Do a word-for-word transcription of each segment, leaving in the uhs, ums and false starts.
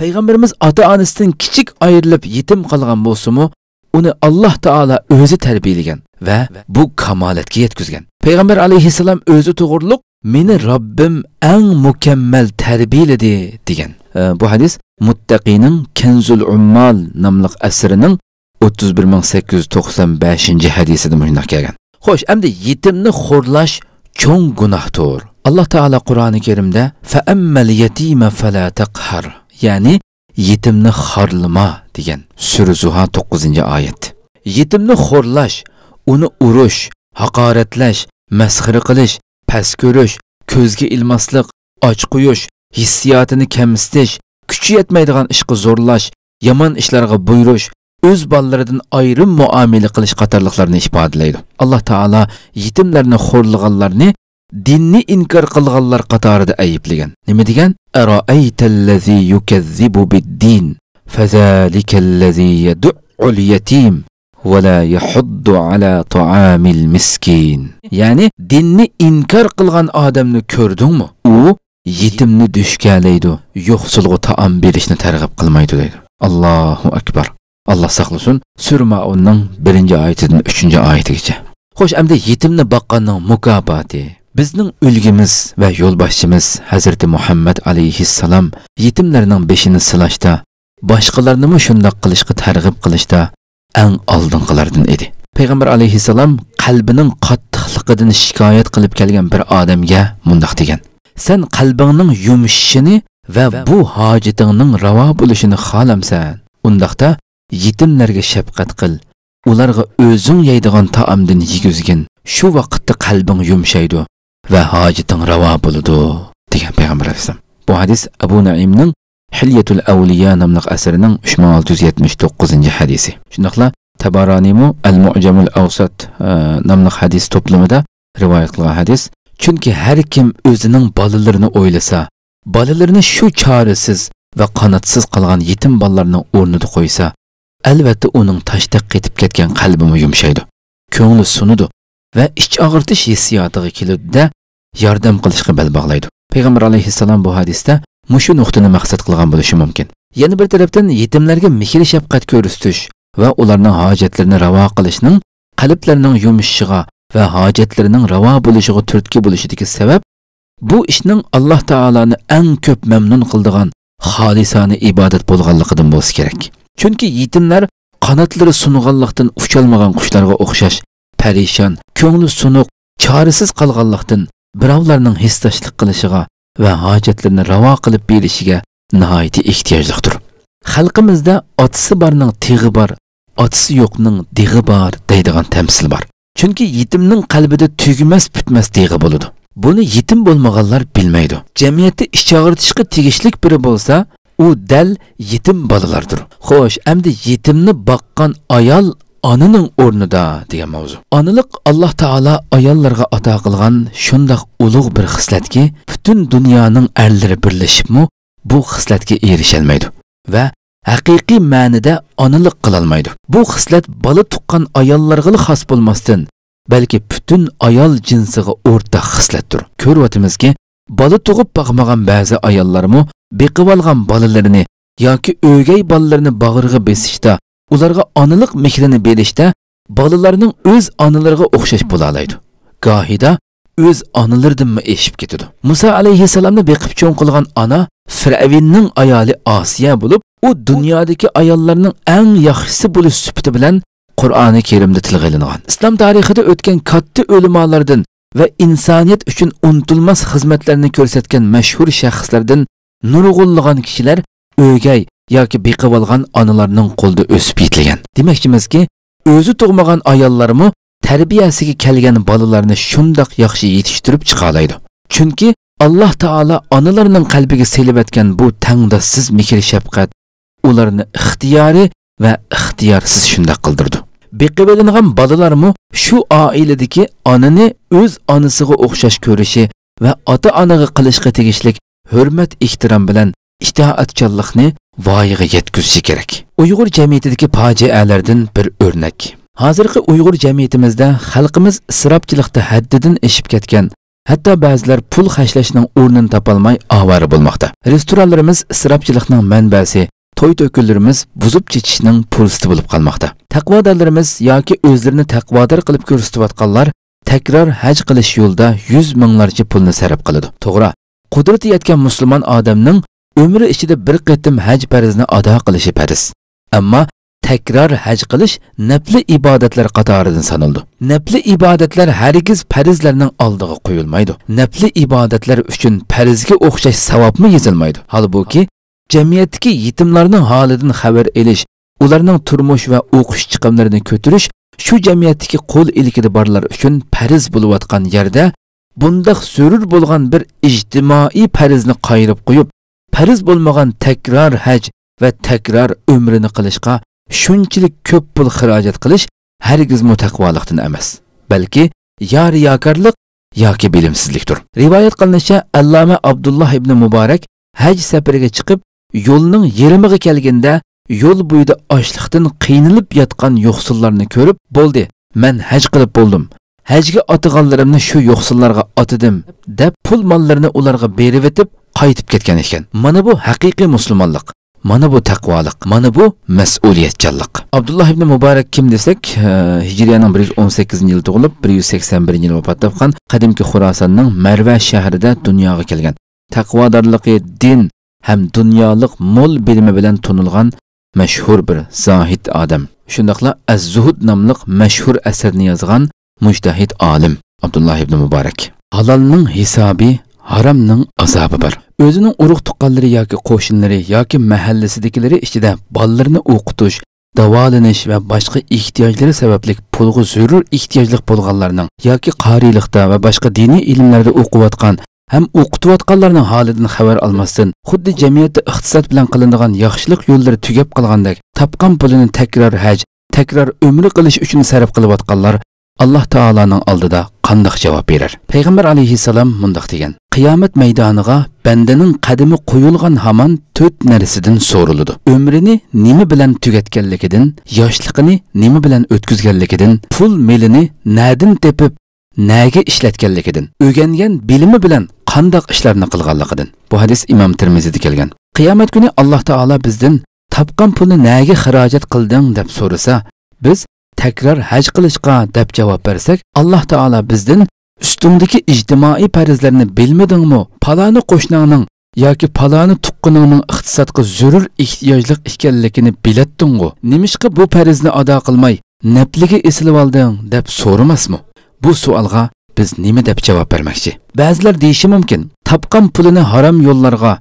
پەيغەمبىرىمىز ئاتا-ئانىسىدىن كىچىك ئايرىلىپ يېتىم قالغان بولسىمۇ، ئۇنى ئاللاھ تائالا ئۆزى تەربىيەلىگەن ۋە بۇ كامالەتكە يەتكۈزگەن. پەيغەمبەر ئەلەيھىسسالام ئۆزى توغرۇلۇق، «مېنى رەببىم ئەڭ مۇكەممەل تەربىيەلىدى» دېگەن. ئە، بۇ ھەدىس مۇتتەقىنىڭ كەنزۇل ئۇممال ناملىق ئەسىرىنىڭ ئوتتۇز بىر مىڭ سەككىز يۈز توقسان بەشىنچى ھەدىسىدە مۇشۇنداق كەلگەن. خوش، ئەمدى يېتىمنى خورلاش چوڭ گۇناھتۇر. ئاللاھ تائالا قۇرئانى كەرىمدە «فەئەممەل يەتىمە فەلا تەقھەر»، يەنى «يېتىمنى خارلىما» دېگەن. سۈرە زۇھا، توققۇزىنچى ئايەت. يېتىمنى خورلاش، ئۇنى ئۇرۇش، ھاقارەتلەش، مەسخىرە قىلىش، پەس كۆرۈش، كۆزگە ئىلماسلىق، ئاچ قويۇش، ھېسسىياتىنى كەمسىتىش، كۈچى يەتمەيدىغان ئىشقا زورلاش، يامان ئىشلارغا بۇيرۇش، ئۆز بالىلىرىدىن ئايرىم مۇئامىلە قىلىش قاتارلىقلارنى ئىپادىلەيدۇ. ئاللاھ تائالا يېتىملەرنى خورلىغانلارنى دىننى ئىنكار قىلغانلار قاتارىدا ئەيىبلىگەن. نېمە دېگەن؟ «ئەرائەيتەللەزى يۇكەززىبۇ بىددىن، فەزالىكەللەزى يەدۇئۇل يەتىم، ۋەلا يەھۇددۇ ئەلا تائامىل مىسكىن.» يەنى دىننى ئىنكار قىلغان ئادەمنى كۆردۈڭمۇ؟ ئۇ يېتىمنى دۈشكەلەيدۇ، يوقسۇلغا تائام بېرىشنى تەرغىب قىلمايدۇ دەيدۇ. ئاللاھۇ ئەكبەر. ئاللاھ ساقلىسۇن. سۈرە مائۇننىڭ بىرىنچى ئايىتىدىن ئۈچىنچى ئايىتىگىچە. خوش، ئەمدى يېتىمنى باققاننىڭ مۇكاپاتى. بىزنىڭ ئۈلگىمىز ۋە يولباشچىمىز ھەزرىتى مۇھەممەد ئەلەيھىسسالام يېتىملەرنىڭ بېشىنى سىلاشتا، باشقىلارنىمۇ شۇنداق قىلىشقا تەرغىب قىلىشتا ئەڭ ئالدىنقىلاردىن ئىدى. پەيغەمبەر ئەلەيھىسسالام قەلبىنىڭ قاتتىقلىقىدىن شىكايەت قىلىپ كەلگەن بىر ئادەمگە مۇنداق دېگەن: «سەن قەلبىڭنىڭ يۇمشىشىنى ۋە بۇ ھاجىتىڭنىڭ راۋا بولۇشىنى خالامسەن؟ ئۇنداقتا يېتىملەرگە شەپقەت قىل، ئۇلارغا ئۆزۈڭ يەيدىغان تائامدىن يېگۈزگىن، شۇ ۋاقىتتا قەلبىڭ يۇمشايدۇ ۋە ھاجىتىڭ راۋا بولىدۇ» دېگەن پەيغەمبەر ئەلەيھىسسالام. بۇ ھەدىس ئەبۇ نەئىمنىڭ ھىليەتۇل ئەۋلىيا ناملىق ئەسىرىنىڭ ئۈچ مىڭ ئالتە يۈز يەتمىش توققۇزىنچى ھەدىسى. شۇنداقلا تەبارانىمۇ ئەل مۇئجەمۇل ئەۋسەت، ئە، ناملىق ھەدىس توپلىمىدا رىۋايەت قىلغان ھەدىس. چۈنكى ھەر كىم ئۆزىنىڭ بالىلىرىنى ئويلىسا، بالىلىرىنى شۇ چارىسىز ۋە قاناتسىز قالغان يېتىم بالىلارنىڭ ئورنىدا قويسا، ئەلۋەتتە ئۇنىڭ تاشتەك قېتىپ كەتكەن قەلبىمۇ يۇمشايدۇ، كۆڭلى سۇنىدۇ ۋە ئىچ ئاغرىتىش ھېسسىياتىغا كېلىدۇ-دە، ياردەم قىلىشقا بەل باغلايدۇ. پەيغەمبەر ئەلەيھىسسالام بۇ ھەدىستە مۇشۇ نۇقتىنى مەقسەت قىلغان بولۇشى مۇمكىن. يەنە بىر تەرەپتىن، يېتىملەرگە مېھىر-شەپقەت كۆرسىتىش ۋە ئۇلارنىڭ ھاجەتلىرىنى راۋا قىلىشنىڭ قەلبلەرنىڭ يۇمشىشىغا ۋە ھاجەتلىرىنىڭ راۋا بولۇشىغا تۈرتكە بولۇشىدىكى سەۋەب بۇ ئىشنىڭ ئاللاھ تائالانى ئەڭ كۆپ مەمنۇن قىلىدىغان خالىسانە ئىبادەت بولغانلىقىدىن بولسا كېرەك. چۈنكى يېتىملەر قاناتلىرى سۇنغانلىقتىن ئۇچالمىغان قۇشلارغا ئوخشاش پەرىشان، كۆڭلى سۇنۇق، چارىسىز قالغانلىقتىن، بىراۋلارنىڭ ھېسداشلىق قىلىشىغا ۋە ھاجەتلىرىنى راۋا قىلىپ بېرىشىگە ناھايىتى ئېھتىياجلىقتۇر. خەلقىمىزدە «ئاتىسى بارنىڭ تېغى بار، ئاتىسى يوقنىڭ دېغى بار» دەيدىغان تەمسىل بار. چۈنكى يېتىمنىڭ قەلبىدە تۈگىمەس-پۈتمەس دېغى بولىدۇ. بۇنى يېتىم بولمىغانلار بىلمەيدۇ. جەمئىيەتتە ئىچ ئاغرىتىشقا تېگىشلىك بىرى بولسا، ئۇ دەل يېتىم بالىلاردۇر. خوش، ئەمدى يېتىمنى باققان ئايال ئانىنىڭ ئورنىدا دېگەن ماۋزۇ. ئانىلىق ئاللاھ تائالا ئاياللارغا ئاتا قىلغان شۇنداق ئۇلۇغ بىر خىسلەتكى، پۈتۈن دۇنيانىڭ ئەرلىرى بىرلىشىپمۇ بۇ خىسلەتكە ئېرىشەلمەيدۇ ۋە ھەقىقىي مەنىدە ئانىلىق قىلالمايدۇ. بۇ خىسلەت بالا تۇغقان ئاياللارغىلا خاس بولماستىن، بەلكى پۈتۈن ئايال جىنسىغا ئورتاق خىسلەتتۇر. كۆرۈۋاتىمىزكى، بالا تۇغۇپ باقمىغان بەزى ئاياللارمۇ بېقىۋالغان بالىلىرىنى ياكى ئۆگەي بالىلىرىنى باغرىغا بېسىشتا، ئۇلارغا ئانىلىق مېھرىنى بېرىشتە، بالىلارنىڭ ئۆز ئانىلىرىغا ئوخشاش بولالايدۇ. گاھىدا ئۆز ئانىلىرىدىنمۇ ئېشىپ كېتىدۇ. مۇسا ئەلەيھىسسالامنى بېقىپ چوڭ قىلغان ئانا فىرئەۋننىڭ ئايالى ئاسىيە بولۇپ، ئۇ دۇنيادىكى ئاياللارنىڭ ئەڭ ياخشىسى بولۇش سۈپىتى بىلەن قۇرئانى كەرىمدە تىلغا ئېلىنغان. ئىسلام تارىخىدا ئۆتكەن كاتتا ئۆلىمالاردىن ۋە ئىنسانىيەت ئۈچۈن ئۇنتۇلماس خىزمەتلەرنى كۆرسەتكەن مەشھۇر شەخسلەردىن نۇرغۇنلىغان كىشىلەر ئۆگەي ياكى بېقىۋالغان ئانىلارنىڭ قولىدا ئۆسۈپ يېتىلگەن. دېمەكچىمىزكى، ئۆزى تۇغمىغان ئاياللارمۇ تەربىيەسىگە كەلگەن بالىلارنى شۇنداق ياخشى يېتىشتۈرۈپ چىقالايدۇ. چۈنكى ئاللاھ تائالا ئانىلارنىڭ قەلبىگە سېلىۋەتكەن بۇ تەڭداشسىز مېھىر-شەپقەت ئۇلارنى ئىختىيارىي ۋە ئىختىيارسىز شۇنداق قىلدۇرىدۇ. بېقىۋېلىنغان بالىلارمۇ شۇ ئائىلىدىكى ئانىنى ئۆز ئانىسىغا ئوخشاش كۆرۈشى ۋە ئاتا-ئانىغا قىلىشقا تېگىشلىك ھۆرمەت-ئېھتىرام بىلەن ئىتائەتچانلىقنى ۋايىغا يەتكۈزۈشى كېرەك. ئۇيغۇر جەمئىيىتىدىكى پاجىئەلەردىن بىر ئۆرنەك. ھازىرقى ئۇيغۇر جەمئىيىتىمىزدە خەلقىمىز ئىسراپچىلىقتا ھەددىدىن ئېشىپ كەتكەن ھەتتا بەزىلەر پۇل خەجلەشنىڭ ئورنىنى تاپالماي ئاۋارە بولماقتا. رېستورانلىرىمىز ئىسراپچىلىقنىڭ مەنبەسى، توي-تۆكۈنلىرىمىز بۇزۇپ چېچىشنىڭ پۇرسىتى بولۇپ قالماقتا. تەقۋادارلىرىمىز ياكى ئۆزلىرىنى تەقۋادار قىلىپ كۆرسىتىۋاتقانلار تەكرار ھەج قىلىش يولىدا يۈز مىڭلارچە پۇلنى سەرپ قىلىدۇ. توغرا، قۇدرىتى يەتكەن مۇسۇلمان ئادەمنىڭ ئۆمرى ئىچىدە بىر قېتىم ھەج پەرزنى ئادا قىلىشى پەرز. ئەمما تەكرار ھەج قىلىش نەپلى ئىبادەتلەر قاتارىدىن سانىلىدۇ. نەپلى ئىبادەتلەر ھەرگىز پەرزلەرنىڭ ئالدىغا قويۇلمايدۇ. نەپلى ئىبادەتلەر ئۈچۈن پەرزگە ئوخشاش ساۋابمۇ يېزىلمايدۇ. ھالبۇكى، جەمئىيەتتىكى يېتىملارنىڭ ھالىدىن خەۋەر ئېلىش، ئۇلارنىڭ تۇرمۇش ۋە ئوقۇش چىقىملىرىنى كۆتۈرۈش شۇ جەمئىيەتتىكى قول ئىلكىدە بارلار ئۈچۈن پەرز بولۇۋاتقان يەردە، بۇنداق زۆرۈر بولغان بىر ئىجتىمائىي پەرزنى قايرىپ قويۇپ، پەرز بولمىغان تەكرار ھەج ۋە تەكرار ئۆمرىنى قىلىشقا شۇنچىلىك كۆپ پۇل خىراجەت قىلىش ھەرگىزمۇ تەقۋالىقتىن ئەمەس، بەلكى يا رىياكارلىق ياكى بىلىمسىزلىكتۇر. رىۋايەت قىلىنىشىچە، ئەللامە ئابدۇللا ئىبنى مۇبارەك ھەج سەپىرىگە چىقىپ، يولنىڭ يېرىمىغا كەلگەندە، يول بويىدا ئاچلىقتىن قىينىلىپ ياتقان يوقسۇللارنى كۆرۈپ، بولدى، مەن ھەج قىلىپ بولدۇم، ھەجگە ئاتىغانلىرىمنى شۇ يوقسۇللارغا ئاتىدىم، دەپ، پۇل ماللىرىنى ئۇلارغا بېرىۋېتىپ، قايتىپ كەتكەن ئىكەن. مانا بۇ ھەقىقىي مۇسۇلمانلىق، مانا بۇ تەقۋالىق، مانا بۇ مەسئۇلىيەتچانلىق. ئابدۇللا ئىبنى مۇبارەك كىم دېسەك، ھە، ھىجرىيەنىڭ بىر يۈز ئون سەككىزىنچى يىلى تۇغۇلۇپ، بىر يۈز سەكسەن بىرىنچى يىلى ۋاپات تاپقان قەدىمكى خوراساننىڭ مەرۋە شەھىرىدە دۇنياغا كەلگەن. تەقۋادارلىقى، دىن ھەم دۇنيالىق مول بىلىمى بىلەن تونۇلغان مەشھۇر بىر زاھىد ئادەم. شۇنداقلا ئەز-زۇھۇد ناملىق مەشھۇر ئەسەرنى يازغان مۇجتەھىد ئالىم ئابدۇللا ئىبنى مۇبارەك. ھالالنىڭ ھېسابى، ھارامنىڭ ئازابى بار. ئۆزىنىڭ ئۇرۇق-تۇغقانلىرى ياكى قوشنىلىرى ياكى مەھەللىسىدىكىلىرى ئىچىدە بالىلىرىنى ئوقۇتۇش، داۋالىنىش ۋە باشقا ئېھتىياجلىرى سەۋەبلىك پۇلغا زۆرۈر ئېھتىياجلىق بولغانلارنىڭ ياكى قارىيلىقتا ۋە باشقا دىنىي ئىلىملەردە ئوقۇۋاتقان ھەم ئوقۇتۇۋاتقانلارنىڭ ھالىدىن خەۋەر ئالماستىن، خۇددى جەمئىيەتتە ئىقتىساد بىلەن قىلىنىدىغان ياخشىلىق يوللىرى تۈگەپ قالغاندەك، تاپقان پۇلىنى تەكرار ھەج، تەكرار ئۆمرە قىلىش ئۈچۈن سەرپ قىلىۋاتقانلار ئاللا تائالانىڭ ئالدىدا قانداق جاۋاب بېرەر؟ پەيغەمبەر ئەلەيھىسسالام مۇنداق دېگەن: «قىيامەت مەيدانىغا بەندىنىڭ قەدىمى قويۇلغان ھامان تۆت نەرسىدىن سورىلىدۇ: ئۆمرىنى نېمە بىلەن تۈگەتكەنلىكىدىن، ياشلىقىنى نېمە بىلەن ئۆتكۈزگەنلىكىدىن، پۇل مېلىنى نەدىن تېپىپ، نەگە ئىشلەتكەنلىكىدىن، ئۆگەنگەن بىلىمى بىلەن قانداق ئىشلارنى قىلغانلىقىدىن.» بۇ ھەدىس ئىمام تىرمىزىدە كەلگەن. قىيامەت كۈنى ئاللا تائالا بىزدىن: «تاپقان پۇلنى نەگە خىراجەت قىلدىڭ؟» دەپ سورىسا، بىز: «تەكرار ھەج قىلىشقا» دەپ جاۋاب بەرسەك، ئاللا تائالا بىزدىن: «ئۈستۈڭدىكى ئىجتىمائىي پەرزلەرنى بىلمىدىڭمۇ؟ پالانى قوشناڭنىڭ ياكى پالانى تۇغقىنىڭنىڭ ئىقتىسادقا زۆرۈر ئېھتىياجلىق ئىكەنلىكىنى بىلەتتىڭغۇ؟ نېمىشقا بۇ پەرزنى ئادا قىلماي، نەپلىگە ئېسىلىۋالدىڭ؟» دەپ سورىماسمۇ؟ بۇ سوئالغا بىز نېمە دەپ جاۋاب بەرمەكچى؟ بەزىلەر دېيىشى مۇمكىن: «تاپقان پۇلىنى ھارام يوللارغا،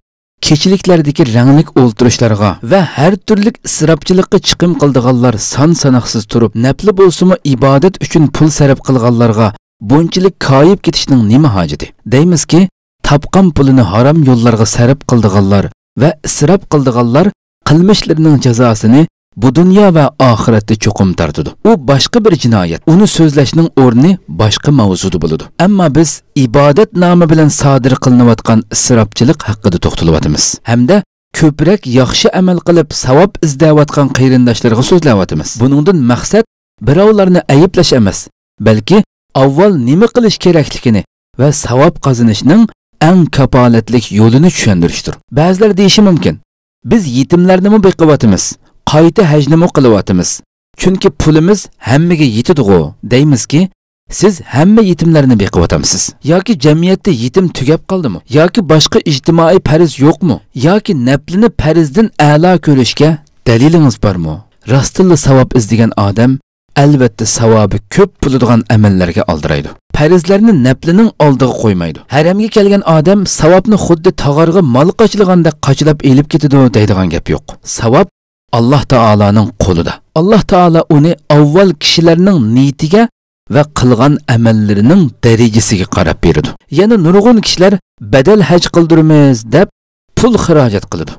كېچىلىكلەردىكى رەڭلىك ئولتۇرۇشلارغا ۋە ھەر تۈرلۈك ئىسراپچىلىققا چىقىم قىلىدىغانلار سان-ساناقسىز تۇرۇپ، نەپلى بولسىمۇ ئىبادەت ئۈچۈن پۇل سەرپ قىلغانلارغا بۇنچىلىك كايىپ كېتىشنىڭ نېمە ھاجىتى؟» دەيمىزكى، تاپقان پۇلىنى ھارام يوللارغا سەرپ قىلىدىغانلار ۋە ئىسراپ قىلىدىغانلار قىلمىشلىرىنىڭ جازاسىنى بۇ دۇنيا ۋە ئاخىرەتتە چوقۇم تارتىدۇ. ئۇ باشقا بىر جىنايەت. ئۇنى سۆزلەشنىڭ ئورنى باشقا ماۋزۇدا بولىدۇ. ئەمما بىز ئىبادەت نامى بىلەن سادىر قىلىنىۋاتقان ئىسراپچىلىق ھەققىدە توختىلىۋاتىمىز ھەمدە كۆپرەك ياخشى ئەمەل قىلىپ ساۋاب ئىزدەۋاتقان قېرىنداشلارغا سۆزلەۋاتىمىز. بۇنىڭدىن مەقسەت بىراۋلارنى ئەيىبلەش ئەمەس، بەلكى ئاۋۋال نېمە قىلىش كېرەكلىكىنى ۋە ساۋاب قازىنىشنىڭ ئەڭ كاپالەتلىك يولىنى چۈشەندۈرۈشتۇر. بەزىلەر دېيىشى مۇمكىن: «بىز يېتىملەرنىمۇ بېقىۋاتىمىز، قايتا ھەجنىمۇ قىلىۋاتىمىز، چۈنكى پۇلىمىز ھەممىگە يېتىدىغۇ» دەيمىزكى، سىز ھەممە يېتىملەرنى بېقىۋاتامسىز؟ ياكى جەمئىيەتتە يېتىم تۈگەپ قالدىمۇ؟ ياكى باشقا ئىجتىمائىي پەرز يوقمۇ؟ ياكى نەپلىنى پەرزدىن ئەلا كۆرۈشكە دەلىلىڭىز بارمۇ؟ راستتىنلا ساۋاب ئىزدىگەن ئادەم، ئەلۋەتتە، ساۋابى كۆپ بولىدىغان ئەمەللەرگە ئالدىرايدۇ. پەرزلەرنى نەپلىنىڭ ئالدىغا قويمايدۇ. ھەرەمگە كەلگەن ئادەم ساۋابنى خۇددى تاغارغا مال قاچىلىغاندەك قاچىلاپ ئېلىپ كېتىدۇ دەيدىغان گەپ يوق. ساۋاب ئاللا تائالانىڭ قولىدا. ئاللا تائالا ئۇنى ئاۋۋال كىشىلەرنىڭ نىيىتىگە ۋە قىلغان ئەمەللىرىنىڭ دەرىجىسىگە قاراپ بېرىدۇ. يەنە نۇرغۇن كىشىلەر بەدەل ھەج قىلدۇرىمىز دەپ پۇل خىراجەت قىلىدۇ.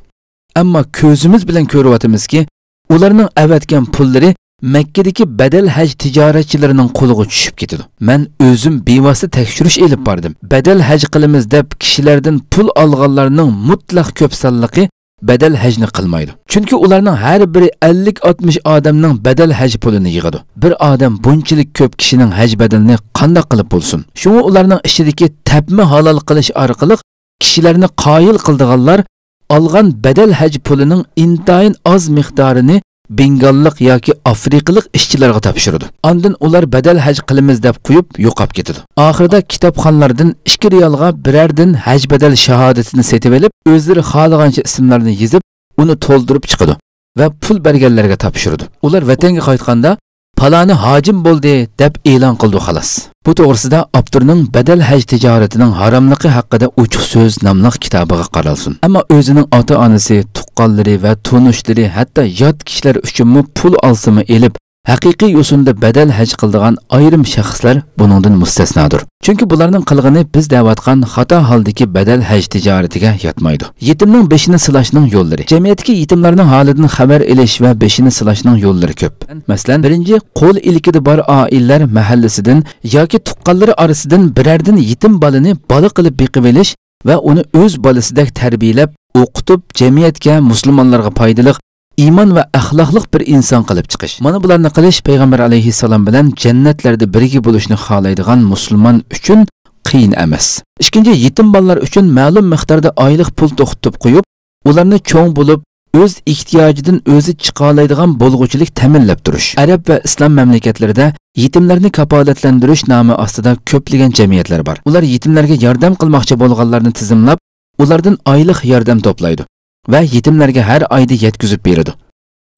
ئەمما كۆزىمىز بىلەن كۆرۈۋاتىمىزكى، ئۇلارنىڭ ئەۋەتكەن پۇللىرى مەككىدىكى بەدەل ھەج تىجارەتچىلىرىنىڭ قولىغا چۈشۈپ كېتىدۇ. مەن ئۆزۈم بىۋاسىتە تەكشۈرۈش ئېلىپ باردىم. بەدەل ھەج قىلىمىز دەپ كىشىلەردىن پۇل ئالغانلارنىڭ مۇتلەق كۆپ سانلىقى بەدەل ھەجنى قىلمايدۇ. چۈنكى ئۇلارنىڭ ھەر بىرى ئەللىك ئاتمىش ئادەمنىڭ بەدەل ھەج پۇلىنى يىغىدۇ. بىر ئادەم بۇنچىلىك كۆپ كىشىنىڭ ھەج بەدىلىنى قانداق قىلىپ بولسۇن؟ شۇڭا ئۇلارنىڭ ئىچىدىكى تەپمە ھالال قىلىش ئارقىلىق كىشىلەرنى قايىل قىلىدىغانلار ئالغان بەدەل ھەج پۇلىنىڭ ئىنتايىن ئاز مىقدارىنى بېنگاللىق ياكى ئافرىقىلىق ئىشچىلارغا تاپشۇرىدۇ. ئاندىن ئۇلار بەدەل ھەج قىلىمىز دەپ قويۇپ يوقاپ كېتىدۇ. ئاخىرىدا كىتابخانىلاردىن ئىككى رىيالغا بىرەردىن ھەج بەدەل شاھادىتىنى سېتىۋېلىپ، ئۆزلىرى خالىغانچە ئىسىملارنى يېزىپ، ئۇنى تولدۇرۇپ چىقىدۇ ۋە پۇل بەرگەنلەرگە تاپشۇرىدۇ. ئۇلار ۋەتەنگە قايتقاندا، پالانى ھاجىم بولدى دەپ ئېلان قىلىدۇ، خالاس. بۇ توغرىسىدا ئاپتورنىڭ بەدەل ھەج تىجارىتىنىڭ ھاراملىقى ھەققىدە ئوچۇق سۆز ناملىق كىتابىغا قارالسۇن. ئەمما ئۆزىنىڭ ئاتا-ئانىسى، تۇغقانلىرى ۋە تونۇشلىرى، ھەتتا يات كىشىلەر ئۈچۈنمۇ پۇل ئالسىمۇ ئېلىپ، ھەقىقىي يوسۇندا بەدەل ھەج قىلىدىغان ئايرىم شەخسلەر بۇنىڭدىن مۇستەسنادۇر. چۈنكى بۇلارنىڭ قىلغىنى بىز دەۋاتقان خاتا ھالدىكى بەدەل ھەج تىجارىتىگە ياتمايدۇ. يېتىمنىڭ بېشىنى سىلاشنىڭ يوللىرى. جەمئىيەتتىكى يېتىملارنىڭ ھالىدىن خەۋەر ئېلىش ۋە بېشىنى سىلاشنىڭ يوللىرى كۆپ. مەسىلەن، بىرىنچى، قول ئىلكىدە بار ئائىلىلەر مەھەللىسىدىن ياكى تۇغقانلىرى ئارىسىدىن بىرەردىن يېتىم بالىنى بالا قىلىپ بېقىۋېلىش ۋە ئۇنى ئۆز بالىسىدەك تەربىيەلەپ، ئوقۇتۇپ، جەمئىيەتكە، مۇسۇلمانلارغا پايدىلىق، ئىمان ۋە ئەخلاقلىق بىر ئىنسان قىلىپ چىقىش. مانا بۇلارنى قىلىش پەيغەمبەر ئەلەيھىسسالام بىلەن جەننەتلەردە بىرگە بولۇشنى خالايدىغان مۇسۇلمان ئۈچۈن قىيىن ئەمەس. ئىككىنچى، يېتىم بالىلار ئۈچۈن مەلۇم مىقداردا ئايلىق پۇل توختىتىپ قويۇپ، ئۇلارنى چوڭ بولۇپ، ئۆز ئېھتىياجىدىن ئۆزى چىقالايدىغان بولغۇچىلىك تەمىنلەپ تۇرۇش. ئەرەب ۋە ئىسلام مەملىكەتلىرىدە يېتىملەرنى كاپالەتلەندۈرۈش نامى ئاستىدا كۆپلىگەن جەمئىيەتلەر بار. ئۇلار يېتىملەرگە ياردەم قىلماقچى بولغانلارنى تىزىملاپ، ئۇلاردىن ئايلىق ياردەم توپلايدۇ ۋە يېتىملەرگە ھەر ئايدا يەتكۈزۈپ بېرىدۇ.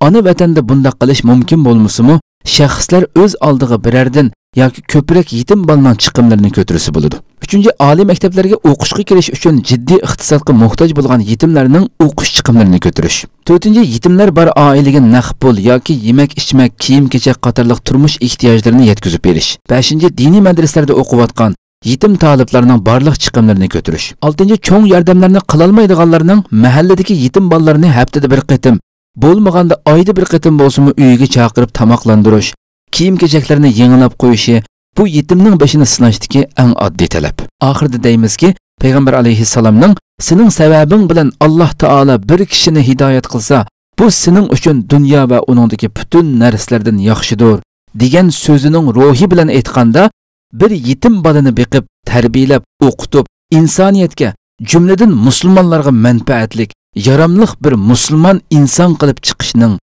ئانا ۋەتەندە بۇنداق قىلىش مۇمكىن بولمىسىمۇ، شەخسلەر ئۆز ئالدىغا بىرەردىن ياكى كۆپرەك يېتىم بالىنىڭ چىقىملىرىنى كۆتۈرسە بولىدۇ. ئۈچىنچى، ئالىي مەكتەپلەرگە ئوقۇشقا كىرىش ئۈچۈن جىددىي ئىقتىسادقا موھتاج بولغان يېتىملەرنىڭ ئوقۇش چىقىملىرىنى كۆتۈرۈش. تۆتىنچى، يېتىملەر بار ئائىلىگە نەق پۇل ياكى يېمەك-ئىچمەك، كىيىم-كېچەك قاتارلىق تۇرمۇش ئېھتىياجلىرىنى يەتكۈزۈپ بېرىش. بەشىنچى، دىنىي مەدرىسىلەردە ئوقۇۋاتقان يېتىم تالىپلارنىڭ بارلىق چىقىملىرىنى كۆتۈرۈش. ئالتىنچى، چوڭ ياردەملەرنى قىلالمايدىغانلارنىڭ مەھەللىدىكى يېتىم بالىلارنى ھەپتىدە بىر قېتىم، بولمىغاندا ئايدا بىر قېتىم بولسىمۇ ئۆيىگە چاقىرىپ تاماقلاندۇرۇش، كىيىم-كېچەكلىرىنى يېڭىلاپ قويۇشى بۇ يېتىمنىڭ بېشىنى سىناشتىكى ئەڭ ئاددىي تەلەپ. ئاخىرىدا دەيمىزكى، پەيغەمبەر ئەلەيھىسسالامنىڭ «سېنىڭ سەۋەبىڭ بىلەن ئاللاھ تائالا بىر كىشىنى ھىدايەت قىلسا، بۇ سېنىڭ ئۈچۈن دۇنيا ۋە ئۇنىڭدىكى پۈتۈن نەرسىلەردىن ياخشىدۇر» دېگەن سۆزىنىڭ روھى بىلەن ئېيتقاندا، بىر يېتىم بالىنى بېقىپ، تەربىيەلەپ، ئوقۇتۇپ، ئىنسانىيەتكە، جۈملىدىن مۇسۇلمانلارغا مەنپەئەتلىك، ياراملىق بىر مۇسۇلمان ئىنسان قىلىپ چىقىشنىڭ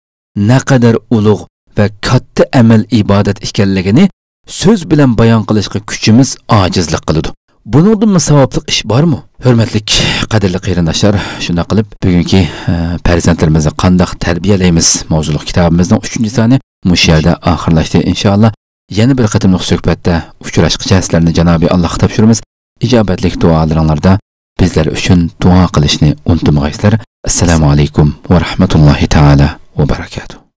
نەقەدەر ئۇلۇغ ۋە كاتتا ئەمەل-ئىبادەت ئىكەنلىكىنى سۆز بىلەن بايان قىلىشقا كۈچىمىز ئاجىزلىق قىلىدۇ. بۇنىڭدىنمۇ ساۋابلىق ئىش بارمۇ؟ ھۆرمەتلىك قەدىرلىك قېرىنداشلار، شۇنداق قىلىپ بۈگۈنكى، ئە، پەرزەنتلىرىمىزنى قانداق تەربىيەلەيمىز ماۋزۇلۇق كىتابىمىزنىڭ ئۈچىنچى سانى مۇشۇ يەردە ئاخىرلاشتى. ئىنشائاللا، يەنە بىر قېتىملىق سۆھبەتتە ئۇچراشقىچە سىلەرنى جانابى ئاللاھقا تاپشۇرىمىز. ئىجابەتلىك دۇئالىرىڭلاردا بىزلەر ئۈچۈن دۇئا قىلىشنى ئۇنتۇمىغايسىلەر. ئەسسالامۇ ئەلەيكۇم ۋە رەھمەتۇللاھى تائالا ۋە بەرەكاتۇھ.